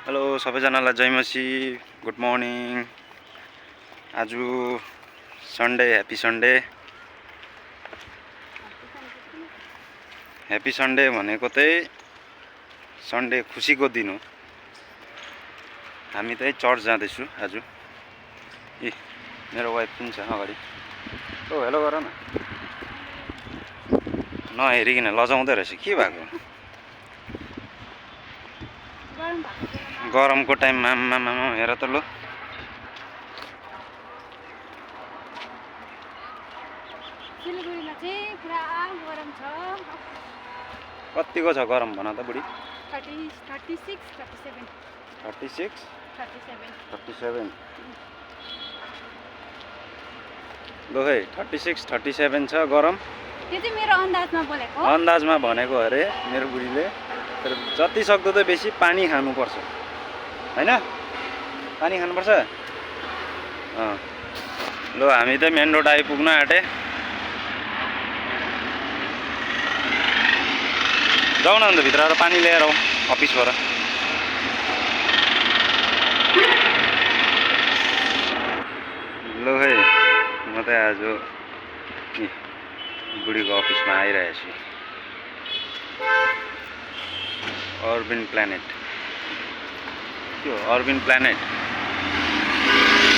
Hello सबैजनालाई जय मसी, good morning. आज Sunday, happy Sunday. Happy Sunday भनेको चाहिँ सन्डे खुसीको दिन हो। हामी चाहिँ चर्च जाँदैछु आज। ए मेरो वाइफ पनि छ अगाडि। ओ हेलो गर न, नहेरिकन लजाउँदै रहेछ। के भएको? गरमको टाइममा आम्मामा हेर त लो। सिलगढीमा चाहिँ पुरा गरम छ। कतिको छ गरम भन त बुढी? 36, 37। 36, 37। लो है 36, 37 छ गरम। त्यो चाहिँ मेरो अन्दाजमा बोलेको। अन्दाजमा भनेको अरे मेरो बुढीले। तर जति सक्दो त बेसी पानी खानुपर्छ, हैन? पानी खानुपर्छ। लो हामी त मेन रोड आइपुग्न आँटे। जाऊ न अन्त भित्र आएर पानी लिएर आऊ अफिसबाट। लो है म त आज बुढीको अफिसमा आइरहेको छु। अर्बिन प्लानेट के हो? Urban planet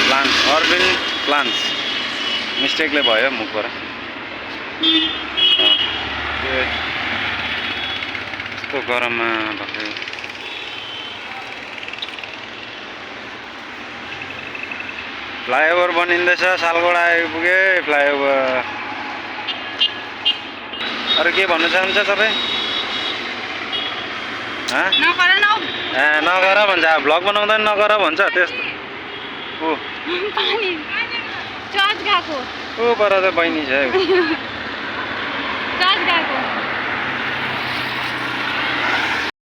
plants, urban plants मिस्टेकले भयो मुखबाट। यस्तो गरममा भर्खरै फ्लाइओभर बनिँदैछ। सालगढा आइपुगे फ्लाइओभर। अरू के भन्न चाहन्छ तपाईँ? नगर भन्छ, भ्लग बनाउँदा नगर भन्छ त्यस्तो। ऊ चर्च गएको। ऊ पर त बहिनी छ।